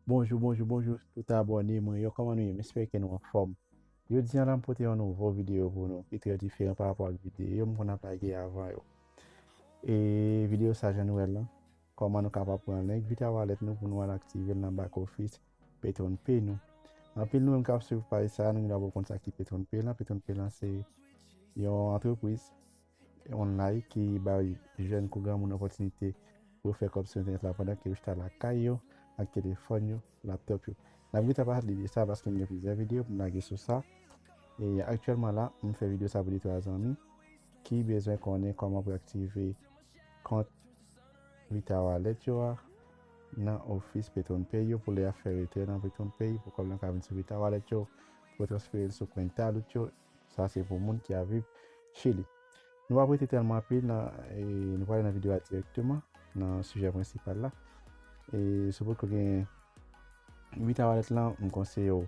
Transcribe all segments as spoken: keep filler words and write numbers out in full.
Bonjou, bonjou, bonjou tout abòne mwen yo, kòman nou ye? M espere ke nou anfòm. Jodi a la, m pote yon nouvo videyo pou nou ki trè diferan pa rapò ak videyo m konn ap lage avan yo. E videyo sa, jan nou wè l lan, kòman nou kapab pran link Vita Wallet nou pou nou al aktive l nan back office PetronPay nou. Anpil nou menm k ap swiv paj sa, nou gen dwa poko konn sa ki PetronPay lan. PetronPay lan se yon antrepriz online ki bay jèn kou granmoun opòtinite pou yo fè kòb sou entènèt la pandan ke yo chita lakay yo ak telefòn yo, laptop yo. N ap gentan pale de sa paske m gen plizyè videyo pou m lage sou sa. E aktyèlman la, m fè videyo sa pou de twa zanmi ki bezwen konnen kòman pou yo aktive kont Vita Wallet yo a nan ofis PetronPay yo pou lè y ap fè retrè nan PetronPay pou kòb lan ka vin sou Vita Wallet yo, pou yo transfere l sou Cointalut yo. Sa se pou moun ki ap viv Chili. Nou p ap rete tèlman anpil nan, e, nou prale nan videyo a dirèkteman, nan sijè prensipal la. E sou potko gen Vita Wallet lan, m konseye w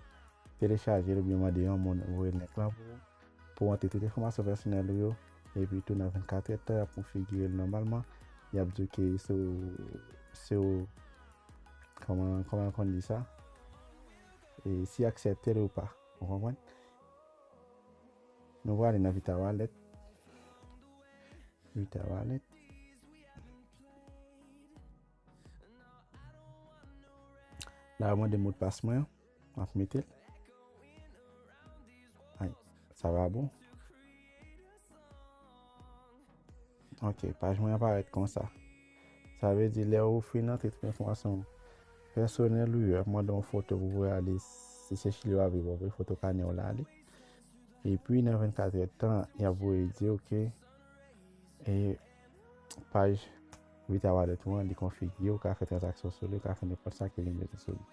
telechaje l oubyen mande yon moun voye link lan pou ou, pou w antre tout enfòmasyon pèsonèl ou yo. Epi tou nan vennkat èdtan, y ap konfigire l nòmalman. Y ap di w ke se w, se w, kòman, kòman yo konn di sa? E si aksepte l ou pa. Ou konprann? Nou prale nan Vita Wallet. Vita Wallet. La, yo mande modpas mwen an. M ap mete l. Ay, sa pa bon. Ok, paj mwen an parèt konsa. Sa vle di, lè ou fin antre tout enfòmasyon pèsonèl ou yo, y ap mande yon foto pou voye ale. Si se Chili w ap viv, w ap voye foto kanè w la ale. Epi, nan vennkat èdtan, y ap voye di w ke, e, paj Vita Wallet ou an, li konfigire, ou ka fè tranzaksyon sou li, ou ka fè nenpòt sa ke w vin mete sou li.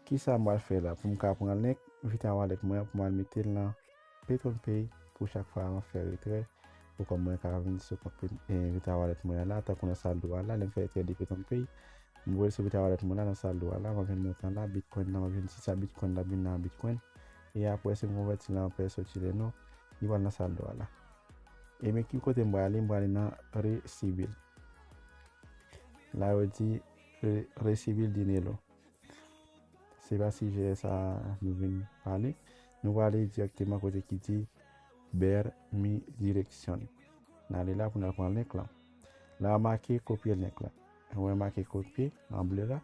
Kisa m pral fè la? Pou m ka pran link Vita Wallet mwen an, pou m al mete l nan PetronPay pou chak fwa m ap fè retrè, pou kòb mwen ka vin sou kont Pet-, e, Vita Wallet mwen an la, tankou nan saldo a la, lè m fè retrè de PetronPay, m voye l sou Vita Wallet mwen la, nan saldo a la, m ap jwenn montan la, Bitcoin la, m ap jwenn si sa Bitcoin la, vin nan Bitcoin. E apre, si m konvèti l an peso chileno, li pral nan saldo a la. E men ki kote m prale? M prale nan Recibe. La yo di re-, Recibe Dinero. Se pa sijè sa nou vin pale. Nou prale dirèkteman kote ki di Ver mi dirección. N ale la pou n al pran link lan. La yo make kopye link lan. Ou wè make kopye an ble la.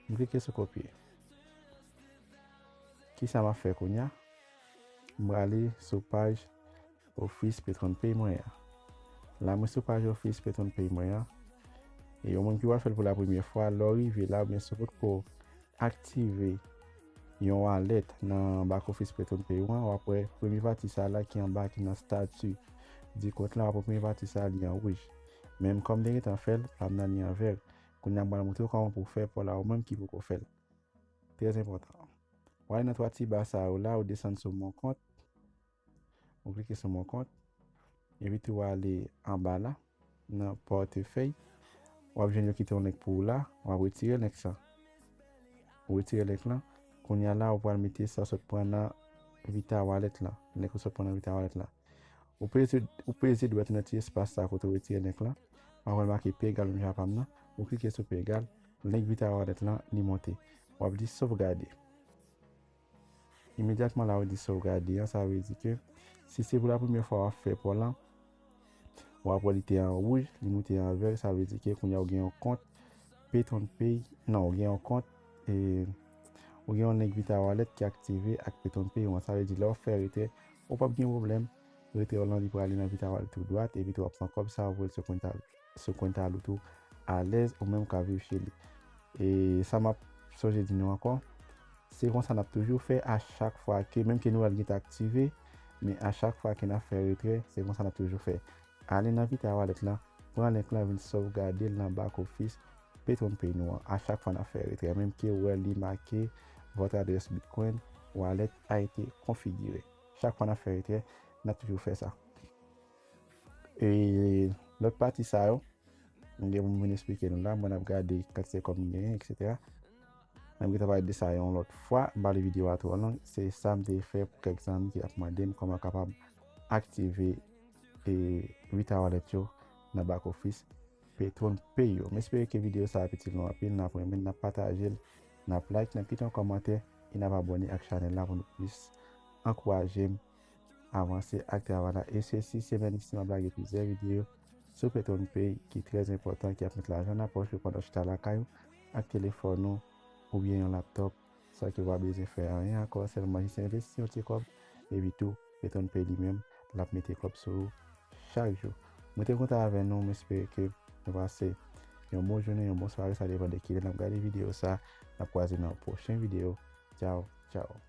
M klike sou kopye. Kisa m ap fè kounye a? M prale sou paj ofis PetronPay mwen an. La mwen sou paj ofis PetronPay mwen an. E yon moun ki pral fè l pou la premyè fwa, lè w rive la, oubyen si w potko aktive yon wallet nan back office PetronPay ou an, w ap wè premye pati sa la ki anba ki nan statut di kont lan, w ap wè premye pati sa li an wouj. Men m kòm m te gentan fè l, pa m nan li an vè. Kounye a m pral montre w kòman pou w fè pou la ou menm ki poko fè l. Trè enpòtan. W ale nan twa ti ba sa yo la, ou desann sou mon kont. Ou klike sou mon kont. Epi tou w ale anba la, nan pòtefèy. W ap jwenn yo kite yon link pou ou la. W ap retire link sa. Ou retire link lan. Kounye a la, ou pral mete sa w sot pran nan Vita Wallet lan. Link ou sot pran nan Vita Wallet lan. Ou peze, ou peze dwèt ou nan ti espas sa kote ou retire link lan. W ap wè make pegal menm jan pa m nan. Ou klike sou pegal. Link Vita Wallet lan, li monte. W ap di sovgade. Imedyatman la, ou di sovgade an, sa vle di ke si se pou la premyè fwa w ap fè pò lan, w ap wè li te an wouj, li moute an vè, sa vle di ke kounye a ou gen yon kont PetronPay, non, ou gen yon kont, e, ou gen yon link Vita Wallet ki aktive ak PetronPay ou an. Sa vle di lè w ap fè retrè, ou p ap gen pwoblèm. Retrè w lan li prale nan Vita Wallet ou dwat, epi tou w ap pran kòb sa, ou voye l sou Cointalut, sou Cointalut ou alèz, ou menm ka viv Chili. E sa m ap sonje di nou ankò, se konsa n ap toujou fè a chak fwa ke, menm ke nou wè l gentan aktive, men a chak fwa ke n ap fè retrè, se konsa n ap toujou fè. Ale nan Vita Wallet lan, pran link lan, vin sovgade l nan back office PetronPay nou an. A chak fwa n ap fè retrè, menm ke ou wè li make, votre adresse Bitcoin wallet a été configurée. Chak fwa n ap fè retrè, n ap toujou fè sa. E lòt pati sa yo, m gen pou m vin eksplike nou la, mwen ap gade kantite kòb m genyen, etsetera. Mwen gentan pale de sa yon lòt fwa, m pa vle videyo a twò long, se sa m te fè pou kèk zanmi ki ap mande m kòman kapab aktive, e, Vita Wallet yo nan back office PetronPay yo. M espere ke videyo sa ap itil nou anpil, n ap renmen, n ap pataje l n ap like, n ap kite yon kòmantè, e n ap abòne ak chanèl la pou nou plis ankouraje m avanse ak travay la. E se si semèn isi m ap lage plizyè videyo sou PetronPay ki trè enpòtan, ki ap met lajan nan pòch ou pandan w chita lakay ou ak telefòn ou oubyen yon laptòp, san ke w pa bezwen fè anyen ankò, sèlman jis envesti yon ti kòb, epi tou PetronPay li menm, l ap mete kòb sou ou chak jou. Mwen te kontan avè nou, m espere ke nou pase yon bon jounen, yon bon sware, sa depann de kilè n ap gade videyo sa. N ap kwaze nan yon pwochen videyo. Tchaw, tchaw.